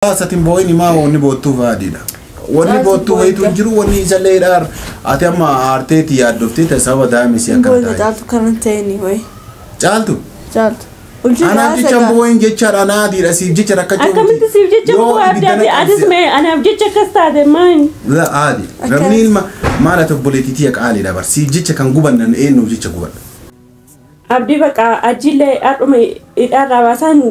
Asatiin boo'in himaa wanni boottuuf adiidha. Wanni boottuu wayitu hin jiru, wanni isallee hidhaar. Ati amma aarteetii yaaddoftee sababa daa'imsi akkana Boolla taa'e. Caaltu kanan ta'e wayi. Caaltu. Caaltu. Ulchi Anaaf jecha boo'in jechaadha, anaa adiidha, siif jecha rakkachuu. Akkamitti siif jecha bu'aa adda atis mee anaaf jecha akkas taate maal? Aadi. Namni ilma maal ati obboleettiitii qaaliidha bar. Siif jecha kan gubannan eenyuuf jecha gubadha? Abdii baqa ajiillee har'uma hidhaarraa baasaan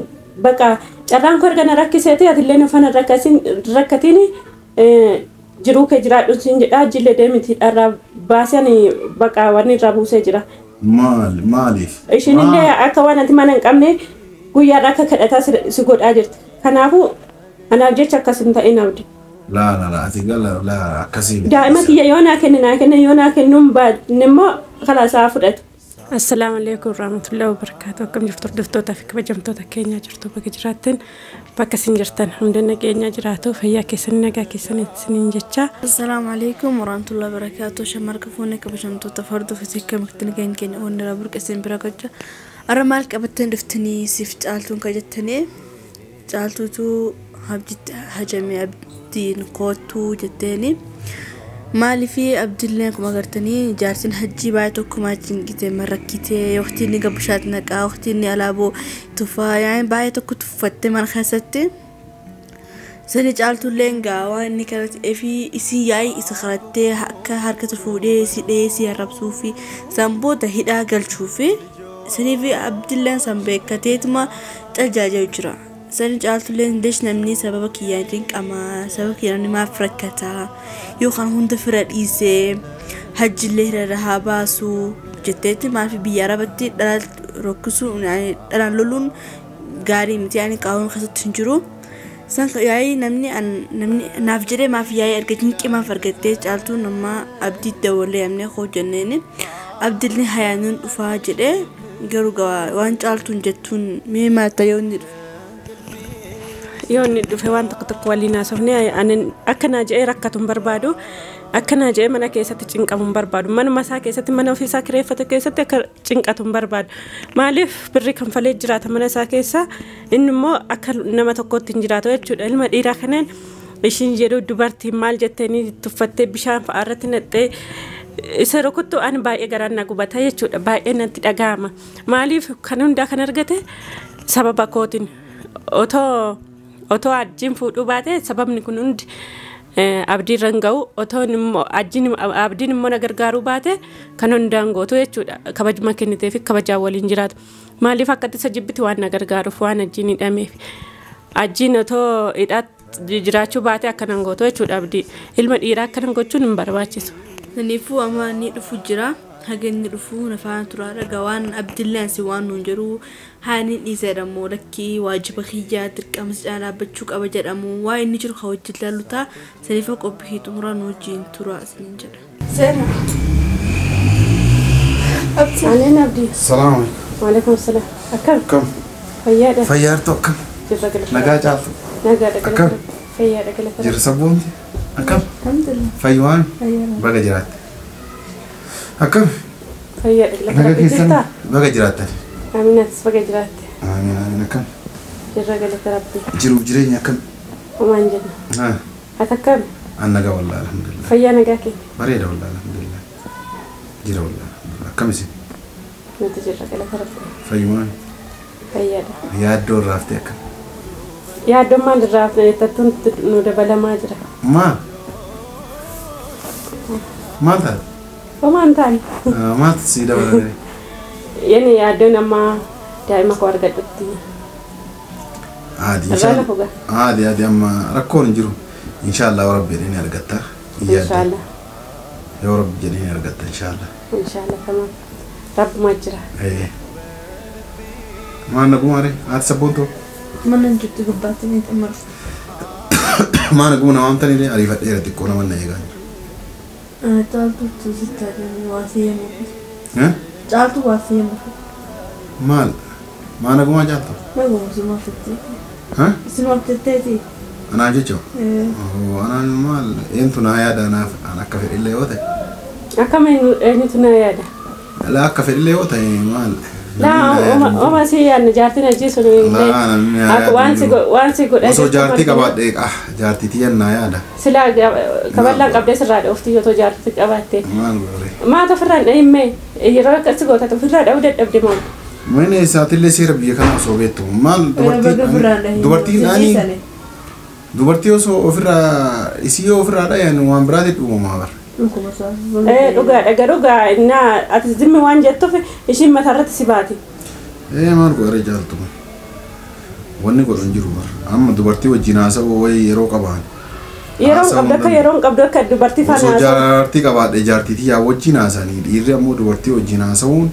baqa carraan koo erga na rakkiseeti atillee na fana rakkatiin jiruu kee jiraadhu siin jedha, ajiillee deemiti hidhaarraa baasaan baqa wanni irraa buusee jira. Maal maaliif? Ishiinillee akka waan ati mana hin qabne guyyaadha akka kadhataa si godhaa jirti. Kanaafuu anaaf jecha akkas hin ta'in, Abdi. Laa laa laa, ati gala laa akkasii. Daa'ima kiyya yoo naa kenne naa kenne, yoo naa kennuun baanne immoo karaa isaa fudhatu. Assalaamu alaikum warahmatullahi wabarakatuh. Akkam jirtu hordoftoota fi kabajamtoota keenya? Jirtu bakka jiraattan, bakka isin jirtan hunda nageenya jiraatu, fayyaa keessan, nagaa keessan isiniin jecha. Assalaamu alaikum warahmatullahi wabarakatuh. Shamarra fuunee kabajamtoota hordoftoota akkamitti nagaan keenya onnira burqisiin bira gocha. Arra maal qabattan dhuftanii siif Caaltuun ka jettanii, Caaltuutu Abditti hajame, Abdiin koottuu jetteeni. Maaliif Abdiillee akkuma agartanii jaartiin Hajjii baay'ee tokkumaa cinqitee marrakkitee, waqtii inni gabbishaatti naqaa, waqtii inni alaaboo tufaa, yaa'in baay'ee tokko tuffatte mana keessatti. Sani Caaltullee gaa waan inni kana ta'eefi isii yaa'ii isa karattee akka harkatti fuudhee si dhee si arrabsuu fi san booda hidhaa galchuu fi saniif Abdilleen san beekateetuma caljaajaa jira. Sani Caaltulleen deesh namni sababa kiyyaan cinqama, sababa kiyyaan namni maaf rakkataa, yookaan hunda fira dhiisee Hajjillee hiriira haa baasuu jetteetti. Maaf biyya Arabatti dhala rokkisuu, dhalaan loluun gaarii miti, yaani qaawwan keessatti hin jiru. San yaa'ii namni naaf jedhee maaf yaa'ii arga cinqii maaf argattee Caaltuun amma Abdii dabalee amne hojjenneeni. Abdilli hayaanuun dhufaa jedhee, garuu waan Caaltuun jettuun mee maal ta'e yoo inni dhufe? Yoo inni dhufe waan tokko tokko waliin haasofne, akka naa jedhee rakkatu hin barbaadu. Akka naa jedhee mana keessatti cinqamu hin barbaadu. Manuma isaa keessatti, mana ofiisaa kireeffate keessatti akka cinqatu hin barbaadu. Maaliif birrii kanfalee jiraata mana isaa keessa, inni immoo akka nama tokkotti hin jiraatu jechuudha. Ilma dhiiraa kanaan ishiin jedhu dubartiin maal jettanii tuffattee bishaan fa'aa irratti naqxee isa rukuttu ani baay'ee garaan na gubata jechuudha. Baay'ee natti dhaga'ama. Maaliif kan hundaa kan argate sababa kootiin, otoo Hajjiin fuudhuu baate sababni kun hundi Abdii irra hin ga'u, otoo immoo Abdiin immoo na gargaaruu baate kan hundaan gootu jechuudha. Kabajuma kennitee fi kabajaan waliin jiraatu. Maaliif akka isa jibbiti waan na gargaaruuf, waan Hajjiin hidhameef. Hajjiin otoo hidhaatti jiraachuu baate akkanan gootu jechuudha Abdii. Ilma dhiiraa akkanan gochuun hin barbaachisu. Saniifuu amma inni dhufu jira. Haga inni dhufu nafaan turaadha. Gawaan Abdilleen si waan nuun jedhu haa inni dhiisa jedhamu, lakkii waajiba kiyyaa dirqama si caalaa dhaabbachuu qaba jedhamu, waa inni jiru ka wajjin laallu ta'a. Saniifuu qophii xumuraa nu wajjin tura isiniin jedha. Seena. Aleen Abdii. Salaamu alaikum. Waalaikum salaam. Akkam? Akkam? Fayyaadha. Fayyaartu akkam? Jirra galata. Nagaa Caaltu. Nagaadha Akkam? galata. Fayyaadha galata. Jira sabboonti. Akkam? Alhamdulillah. Fayyumaan? Fayyaadha. Baga jiraatte. Akkam? Fayyaadha galata. Naga Rabbi keessan jirtaa? baga jiraattan. Aminatis baga jiraatte. Amiin amiin, akkam? Jirra galata Rabbi. Jiruuf jireenya akkam? Homaan jenna. Haa. Ati akkam? An nagaa wallaahi alhamdulillah. Fayyaa nagaa kee? Bareeda wallaahi alhamdulillah. Jira wallaahi alhamdulillah. Akkam isin? Nuti jirra galata Rabbi. Fayyumaan? Fayyaadha. Yaaddoo irraa haftee akkam? Yaaddoon maal irraa hafne, tattuun nu dabalamaa jira. Maal? Maal taate? Homaan taane. Maaltu sii dabalame? Yani yaaddoon amma daa'ima koo argadhutti. Aadi. Irraa lafa gaa. Aadi aadi, amma rakkoon hin jiru. Inshaallah yoo Rabbi jedhee ni argatta. Hin yaadde. Inshaallah. Yoo Rabbi jedhee ni argatta inshaallah. Inshaallah, tamam. Rabbumaa jira. Ee. Maal nagumaare? Haati sabboontuu? Mana hin jirtu, gubbaatti ni xumuru. Maal naguma nama waamtanillee ariifadheera, xiqqoo nama na eegaa jira. Caaltuutu sitti hajame waa si himuuf. Eh? Caaltu waa si himuuf. Maal? Maal nagumaa Caaltu? Naguma sinumaaf jettee. Ha? Sinumaaf jetteeti. Anaaf jechuun? Anaan maal eentu naa yaada anaaf an akka fedhillee yoo ta'e. Akkam, eenyutu na yaada? Alaa akka fedhillee yoo ta'e maal Laa oma si yaadne jaartiin hajjii sun illee akka waan si godha. Osoo jaartii qabaadhe jaartii tiyyannaa yaada. Silaa kaballaan qabdee sirraa dhoofti yoo jaartii qabaatte. Maal godhe? Maata ofirraa hin dhahimme yeroo akkas gootate ofirraa dha'uu dadhabde moo? Mana isaatillee seera biyya kanaa osoo beektu maal dubartiin ani dubartii osoo ofirraa isii yoo ofirraa dhayan waan biraatti dhumamaa bara. Dhugaadha garuu innaa ati zimmi waan jettuuf ishiin mataarratti si baati. Maal godhe jaaltu wanni godhu hin jiru bara amma dubartii wajjin haasa'uu wayii yeroo qabaan. Yeroo qabdu akka yeroo qabdu akka dubartii faana haasa'u. Osoo jaartii qabaadhe jaartii tiyyaa wajjin haasa'anii dhiirri ammoo dubartii wajjin haasa'uun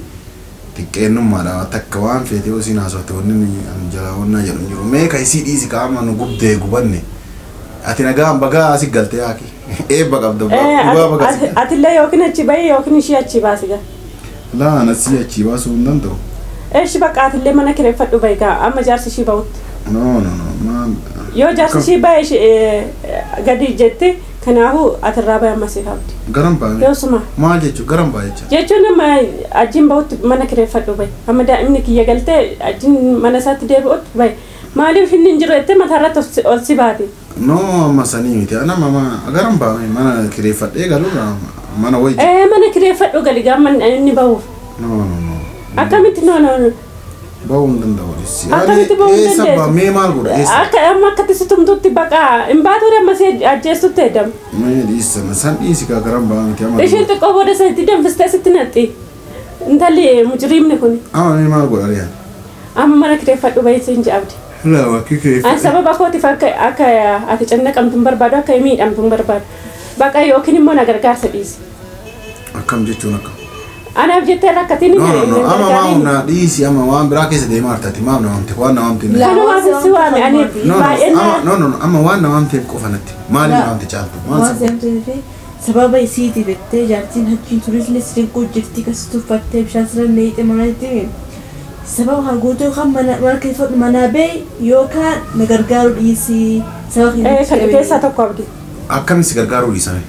xiqqeennummaadha takka waan feete yoo isiin haasofte wanni jalaa wannaa jedhu hin jiru mee ka isii dhiisi qaama nu gubdee gubanne ati nagaan bagaa asi galtee haaki eebba qabda dhugaa bagaa asi. Atillee yookiin achi bahi yookiin ishii achi baasi gaa. Laa anasii achi baasuu hin danda'u. Eeshi bakka atillee mana kireeffadhu bahi gaa amma jaarsi ishii bahutti. No no no maal. Yoo jaarsi ishii bahe gadi jette kanaafuu atirraa bahi amma siif abdi. Garam bahe. Yoosuma. Maal jechuun garam bahe jecha. Jechuun amma ajiin bahutti mana kireeffadhu bahi amma daa'imni kiyya galtee ajiin mana isaatti deebi'utti bahi maaliif inni hin jiru jettee mataarratti ol si baati. No amma sanii miti ana mama garam bahe mana kireeffadhee galuudha mana wayi. Mana kireeffadhu gali gaama inni bahuuf. No no no. Akkamitti no no no. Bahuu hin danda'u. Akkamitti bahuu hin dandeessu? Mee maal godha? Akka amma akkatti si tumtutti baqa hin baatu amma si ajjeestutti edam. Mee dhiisana san dhiisi kaa garam baha miti amma. Ishiin xiqqoo booda sanitti danfistee sitti naqxi. Intalli mujriimni kun. Amma mee maal godha riyaan? Amma mana kireeffadhu bahee siin je'abdi. Laa wakki kireeffadhu. Ani sababa kootiif akka ati cannaqamtu hin barbaadu akka miidhamtu hin barbaadu. Baqa yookiin immoo na gargaarsa dhiisi. Akkam jechuun akkam? Anaaf jettee rakkatiin No no no amma maal na dhiisi amma waan biraa keessa deemaa jirtati maal na waamte waan na waamte. Kanumaaf si waame ani baay'een. No no no amma waan na waamteef qofa natti maali na waamte caaltu maal sababa sababa isiiti beektee jaartiin hachiin turisli sirinquu jirti kasi tuffattee bishaan sirra neeyite mana itti sababa kan guutuu yookaan mana keessatti manaa bee yookaan na gargaaru dhiisi sababa kan keessaa tokko abdi. Akkamiin si gargaaruu dhiisame?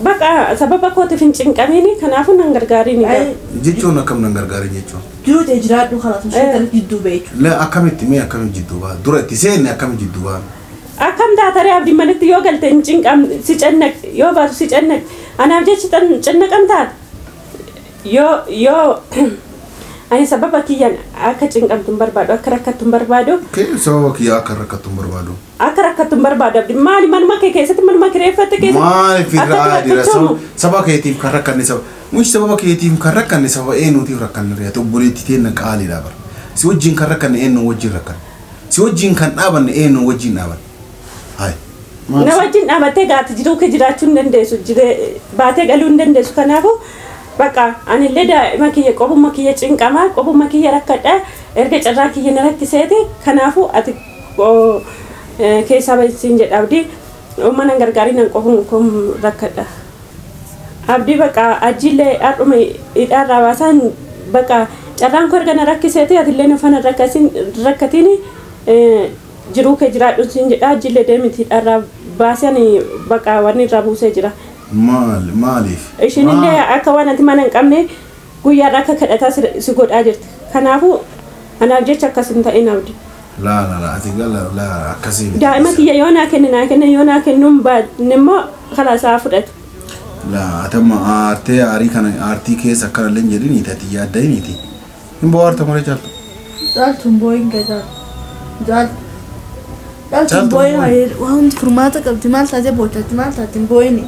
Bakka sababa kootiif hin cinqamiini kanaafuu nan gargaariini. Jechuun akkam nan gargaarin jechuun. Jiruu ta'e jiraadhu kalaas ishee kana jidduu ba'e jechuudha. La akkamitti mee akkamitti jidduu ba'a dura itti seenne akkamitti jidduu ba'a. Akkam taataree abdii manatti yoo galte hin cinqam si cannaq yoo baatu si cannaq anaaf jechi cannaqam taate yoo ani sababa kiyyaan akka cinqamtu hin barbaadu akka rakkattu hin barbaadu. Sababa kiyyaa akka rakkattu hin barbaadu. Akka rakkattu hin barbaadu abdi maali manuma kee keessatti manuma kireeffatte keessatti. Maaliif irraa dira saba keetiif kan rakkanne saba muchi sababa keetiif kan rakkanne saba eenyuutiif rakkanne re'ate obboleettii teenna qaaliidha bara si wajjin kan rakkanne eenyu wajjin rakkanne si wajjin kan dhaabanne eenyu wajjin dhaabanne. Hayi. Na wajjin dhaabattee gaati jiruu kee jiraachuu hin dandeessu baatee galuu hin dandeessu kanaafuu. Bakka anillee daa'ima kiyya qobuma kiyya cinqamaa qobuma kiyya rakkadha erga carraa kiyya na rakkiseeti kanaafuu ati keessaa bahi jedha abdii mana gargaarii nan qobuma kun rakkadha. Abdii bakka ajiillee har'uma hidhaarraa baasaan bakka carraan koo erga na rakkiseeti atillee na faana rakkatiin jiruu kee jiraadhu siin jedha ajiillee deemiti hidhaarraa baasaan bakka wanni irraa buusee jira. Maal maaliif? Ishiin illee akka waan ati mana hin qabne guyyaadha akka kadhataa si godhaa jirti. Kanaafuu anaaf jecha akkas hin ta'in abdi. Laa laa laa ati gala laa akkasii. Daa'ima kiyya yoo naa kenne naa kenne yoo naa kennuun baanne immoo karaa isaa fudhatu. Laa ati amma aartee aarii kana aartii keessa akkana illee hin jedhiniiti ati yaadda hiniiti. Hin bo'aarta malee caaltu. Caaltu hin boo'in gadaa. Caaltu. Caaltu hin boo'in waan hundi furmaata qabdi maal taatee boochaatti maal taate hin boo'ini.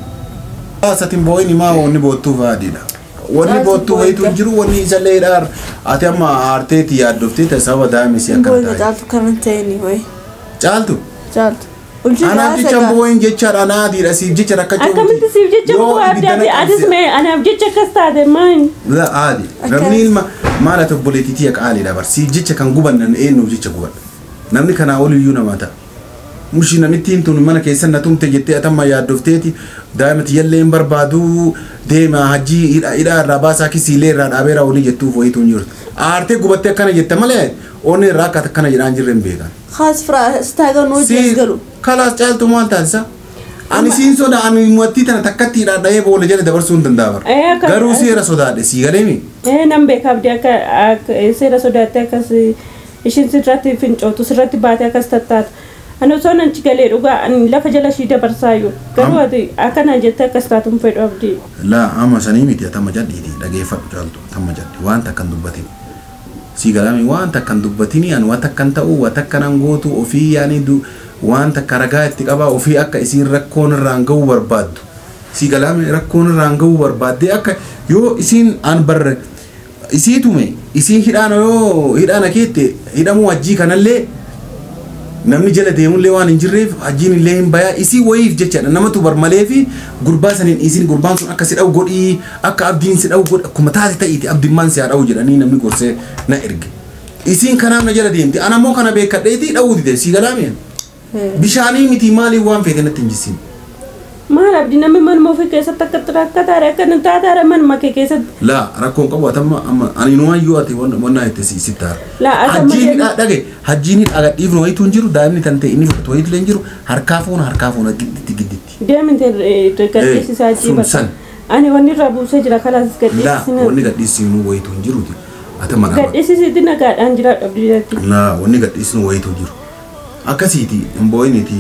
Asatiin boo'in maa wanni boottuu fa'aadha. Wanni boottuu wayitu hin jiru wanni isallee hidhaar ati amma aarteetti yaaddoftee sababa daa'imni si akkana taa'e. Caaltu kanan ta'ini wayi. Caaltu. Caaltu. Anaaf jecha boo'in jechaadha anaatiidha siif jecha rakkachuu. Akkamitti siif jecha boo'aa abdaati atis mee anaaf jecha akkas taate maal. La aadi namni ilma maal ati obboleettiitii qaaliidha bar siif jecha kan gubannan eenyuuf jecha gubanna namni kanaa oliyyuu namaa ta'a. Mushi namittiin tun mana keessan na tumte jettee atamma yaaddofteeti daa'ima tiyyallee hin barbaadu deema hajii hidhaa irraa baasaa kisiilee irraa dhaabeera olii jettuuf wayitu hin jirtu. Aartee gubattee akkana jette malee onni irraa akka akkana jedhaan jirre hin beekan. Khaas firaa istaagan hojii galu. Kalaas caaltu maal taasisa? Ani siin soda ani mu'attii tana takkatti dhadha'ee boolla jala dabarsuu hin danda'a bara. Garuu seera sodaadhe sii galeemi. Nan beeka abdii akka seera sodaatte akkas ishiin sirratti fincootu sirratti baatee akkas tattaatu. Ani osoo nan galee dhugaa ani lafa jala ishii dabarsaayyuu. Garuu ati akkana jettee akkas taatu hin fedhu abdii. Laa amma sanii miti atamma jadhiiti dhageeffadhu caaltu atamma jadhi waan takkan dubbatin. Sii galaami waan takkan dubbatini ani waan takkan ta'u waan takkan gootu ofii yaani waan takka ragaa itti qabaa ofii akka isiin rakkoon irraan ga'uu barbaaddu. Sii galaami rakkoon irraan ga'uu barbaaddee akka yoo isiin an barre isii tume isiin hidhaana yoo hidhaana keette hidhamuu hajjii kanallee namni jala deemullee waan hin jirreef hajjiin illee hin bayaa isii wayiif jechaadha namatu bar malee fi gurbaa saniin isiin gurbaan sun akka si dha'u godhii akka abdiin si dha'u godhi akkuma taate ta'iiti abdimmaan si haa dha'u jedhanii namni gorsee na erge. Isiin kanaaf na jala deemti ana immoo kana beekadheeti dha'uu dide sii galaami. Bishaanii miti maaliif waan feete natti hin jisiin. Maal abdii namni manuma ofii keessatti akka rakkataare akka nu taataare manuma kee keessatti. Laa rakkoon qabu atamma amma ani numayyuu ati wannaa itti si taara. Laa atamma Hajjiin dhage hajjiin dhagadhiifnu wayitu hin jiru daa'imni tan ta'e inni fudhatu wayitu hin jiru harkaa fuuna gidditti gidditti. Deeminte gadhiisisaa Sun san. Ani wanni irraa buusee jira kalaas Laa gadhiisisina. wanni gadhiisinu wayitu hin jiruti atamma nama. Gadhiisisitti nagaadhaan jiraadhu abdii. Laa wanni gadhiisinu wayitu hin jiru. Akkasiiti hin boo'iniiti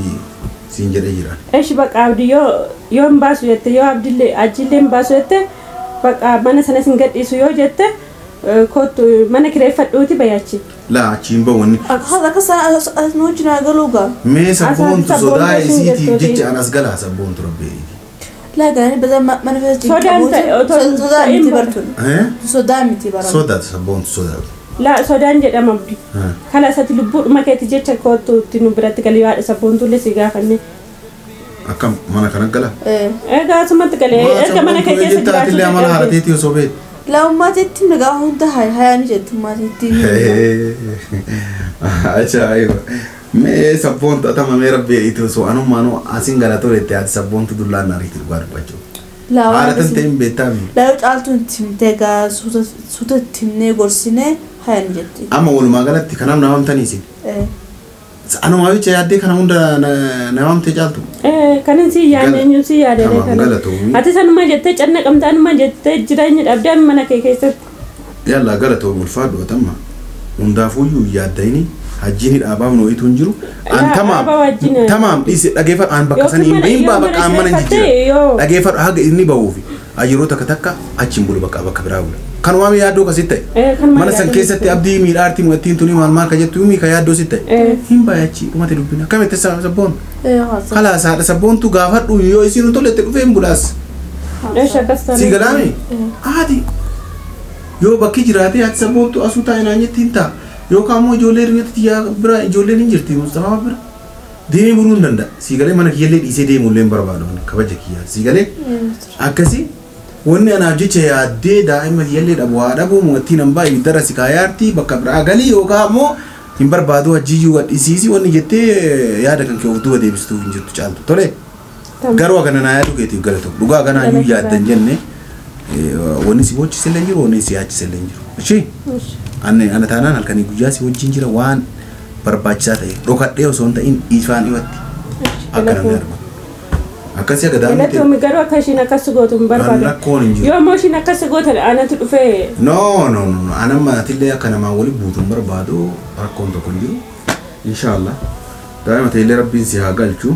siin jedhee jira. Eshi baqa abdii yoo hin baasu jette yoo abdillee ajjillee hin baasu jette baqa mana sanas hin gadhiisu yoo jette kootu mana kireeffadhuuti bayaachi. Laa achiin bahu wanni. Akkas as nu wajjin haa galuu gaa. Mee sabboontu sodaa Asaan isiitiif jecha an as galaa sabboontu rabbeeti. Laa galanii baza mana keessa Sodaan ta'e otoo sodaa miti ta'in bartuun. Sodaa miti barama. Sodaatu sabboontu sodaatu. Laa sodaan jedhama abdii. Kala isatti lubbuudhuma keetti jecha kootu itti nu biratti galii haadha sabboontullee si gaafanne. Akkam mana kana gala. Egaa asumatti galee erga mana kee keessa jiraachuu amala dadhabde. haarateeti osoo beektu. Laa ummaatiitti nagaa hunda hayaa ni jettu ummaatiitti. Ajaa'iba. Mee sabboontu atama mee rabbeeti osoo anummaanuu asin gala toletti haati sabboontu dullaan ariitti dhugaa dubbachuu. Laa waan Haala tan akkasii. ta'e hin beektaami. Laa yoo caaltuun itti himtee gaa suuta itti himnee gorsinee hayaa ni jetti. Amma walumaa galatti kanaaf na waamtanii isin. Anumaa jecha yaaddee kana hunda na waamtee caaltu. Kanin si yaadne eenyu si yaadne Tamam, kana. galatoomi. Ati sanuma jettee cannaqamte anuma jettee jireenya dhabdee mana kee keessatti. Yalla galatoomi ulfaadhu atamma. Hundaafuyyuu yaaddayini hajjiin hidhaabaaf nooyitu hin jiru. An Yaa, tamaam dhaabaa wajjin. tamaam dhiise dhageeffadhu an bakka sanii hin bahin baa bakka an mana hin jijjiira. Dhageeffadhu haga inni bahuufi yeroo takka takka achi hin bulu bakka bakka biraa bula. Kanumaam yaaddoo kasitti ta'e. Kanuma Mana san yaaddoo keessatti abdii miidhaartii mu'attiin tuni maal maal ka jettu yumii ka yaaddoo sitti ta'e. Hin bayachi dhumate dubbina. Akkamitti sabboon? Kalaas haadha sabboontu gaafadhu yoo isiin toletti dhufee hin bulaas. Eesh akkas taane. Si galaame? Haati yoo bakki jiraate haati sabboontu asuu taa'e naan jetti hin ta'a. Yookaan immoo ijoollee hiriyoota tiyyaa bira ijoolleen hin jirti Mustafaa bira. Deemee buluu hin danda'a. Si galee mana kiyyallee dhiisee deemuu illee hin barbaadu kabaja kiyyaa. Si galee akkasii wanni anaaf jecha yaaddee daa'ima kiyyallee dhabu haa dhabu mu'attiin hambaa ibiddara si kaayaartii bakka biraa galii yookaan immoo hin barbaadu hajjiyyuu gadhiisiisi wanni jettee yaada kan kee of duuba deebistuuf hin jirtu caaltu. Tole. Garuu akkana naa yaadu keetiif galatu. Dhugaa kanaa iyyuu yaaddan jenne wanni si bochisellee hin jiru wanni si yaachisellee hin jiru. Ishee anne ana taanaan halkanii guyyaa si wajjin jira waan barbaachisaa ta'e dhokadhee osoo hin ta'in ifaan ifatti akka namni argu. Akkasii akka daa'imni ta'e. Galatoomi garuu akka ishiin akkas gootu hin barbaadu. Rakkoon hin jiru. Yoo ammoo ishiin akkas goote anatu dhufee No no no ana maatillee akka namaan waliin buutu hin barbaadu rakkoon tokko hin jiru. Inshaallah daa'ima ta'ellee rabbiin si haa galchu.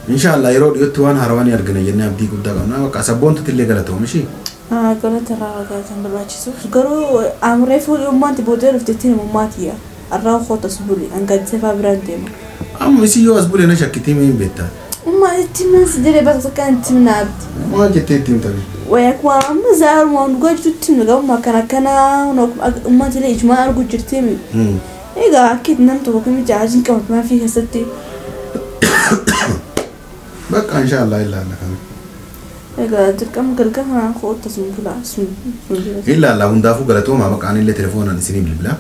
Inshaallah yeroo dhiyootti waan haarawaa ni argina jennee abdii guddaa qabna. Bakka sabboontutti galatoom ishee. Galata irraa galatan barbaachisu. Garuu amree fuudhii ummaatti boodee dhufte ittiin ummaatiya. Arraa kootas buli hangadsee fa'aa biraan deema. Amma isii yoo as bulee na shakkitii mee hin beektaa? Ummaa itti minas jedhee bakka takkaan itti mina abdi. Maal jettee itti himtani? Wayaa amma zaaruma waan dhugaa jirtutti himna garuu akkana akkana ummaatti illee ijumaan arguu jirti himi. Egaa akka itti nam tokko kamitti haajiin qabatu maa fi keessatti. Bakka inshaallah ilaalla kana. Egaa dirqama galgala kootas bulaa sun. Ilaalla hundaafuu galatoomaa maqaan illee telefoonaan isinii bilbila.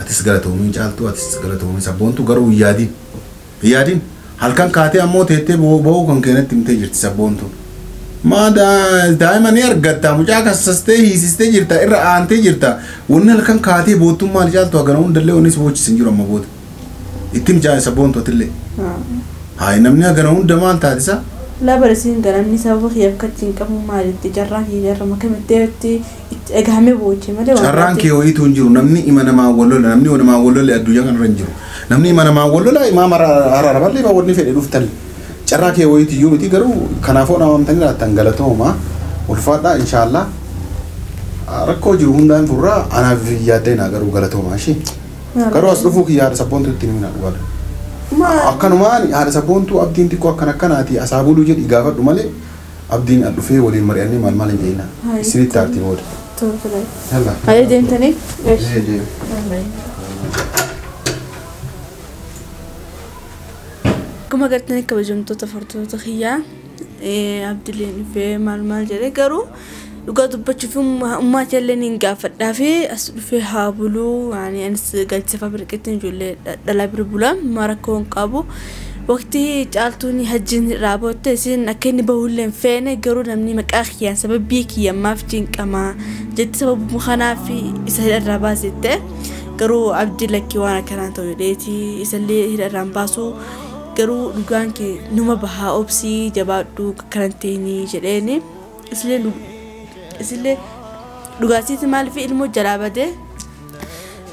Atis galatoomii caaltuu atis galatoomii sabboontu garuu hin yaadin. Hin yaadin halkan kaatee ammoo teettee boo'uu kan keenyatti himtee jirti sabboontu. Maa daa'ima ni argatta mucaa kassastee hiisistee jirta irra aantee jirta wanni halkan kaatee boottummaa caaltu hagana hundallee wanni si boochisin jiru amma booda. Itti mucaa sabboontu atillee. Haa namni hagana hunda maal taatisa? Laa barisiin ganamni sababa kiyyaaf kachiin qabu maalitti carraan kiyya jarrama kamitti itti eegamee boochee malee. Carraan kee wayiitu hin jiru namni ima namaa wal lola namni namaa wal lola addunyaa kanarra hin jiru. Namni ima namaa wal lola imaama haraara malee wanni fedhe dhuftani. Carraa kee wayiitu iyyuu miti garuu kanaafuu nama amtanii laattan galatooma ulfaadhaa inshaallah. Rakkoo jiru hundaan furraa anaaf yaaddeenaa garuu galatooma ishee. Garuu as dhufuu kiyya haadha sabboontu ittiin himina dhugaadha. Akkanumaan haadha sabboontuu abdiin xiqqoo akkan akkanaati asaa buluu jedhi gaafadhu malee abdiin dhufee waliin mari'annee maal maal hin jedhina. Isinitti aartii booda. Yalla. Hayyee deemtanii? Akkuma agartanii kabajamtoota fardoota kiyyaa Abdileen dhufee maal maal jedhee garuu dhugaa dubbachuuf uummata illee ni gaafadhaa fi as dhufee haa buluu anis galchifa birqittiin ijoollee dhalaa bira bula rakkoo hin qabu. Waqtii caaltuun hajjiin irraa bootte isin akka inni bahullee hin feene garuu namni maqaa kiyyaan sababii kiyyammaaf cinqamaa jetti sababuma kanaaf isa hidha irraa baasette garuu abdii lakkii waan akkanaa ta'u jedheeti isallee hidha irraan baasuu garuu dhugaan kee numa bahaa obsii jabaadhu karantiinii jedheeni isillee dhugaatiiti maaliif ilmoo jalaa badee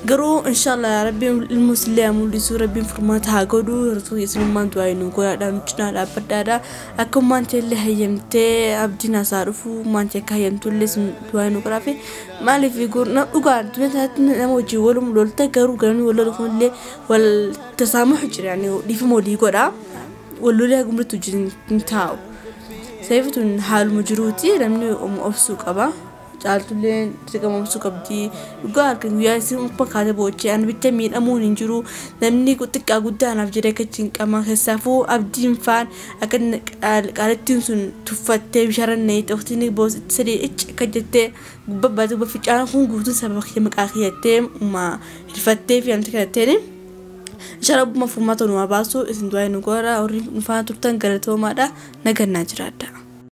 garuu inshallah rabbiin ilmoo isillee haa mul'isu rabbiin furmaata haa godhu yeroo isinummaan du'aa nu godhaadha nu cinaa dhaabbadhaadha akka ummaan illee hayyamtee abdiin hasaa dhufu ummaan akka hayyamtullee isin du'aa nu godhaafi maaliif dhugaa addunyaa kanatti nama wajjin walum lolta garuu galanii wal lolu kunillee wal tasaamuhu jira yaani dhiifama walii godha wal lolee hagumritti wajjin hin taa'u. Seefituun haaluma jiruuti namni obsuu qaba. Caaltulleen dirqama obsuu qabdi. Dhugaa halkan guyyaa isin fakkaate boochee ani bicha miidhamuun hin jiru. Namni xiqqaa guddaa anaaf jedhee akka cinqama keessaafuu abdiin faan akka qaalattiin sun tuffattee bishaan neeyite waqtiin boositti sadii ichi akka jettee gubbaa baatee gubbaa fincaan kun guutuun sababa kiyya maqaa kiyyattee hirfattee fi amti kadhatteeni. Inshallah furmaata nu haa baasu isin du'aa nu godha warri nu faana turtan galatoomaadha nagannaa jiraadha.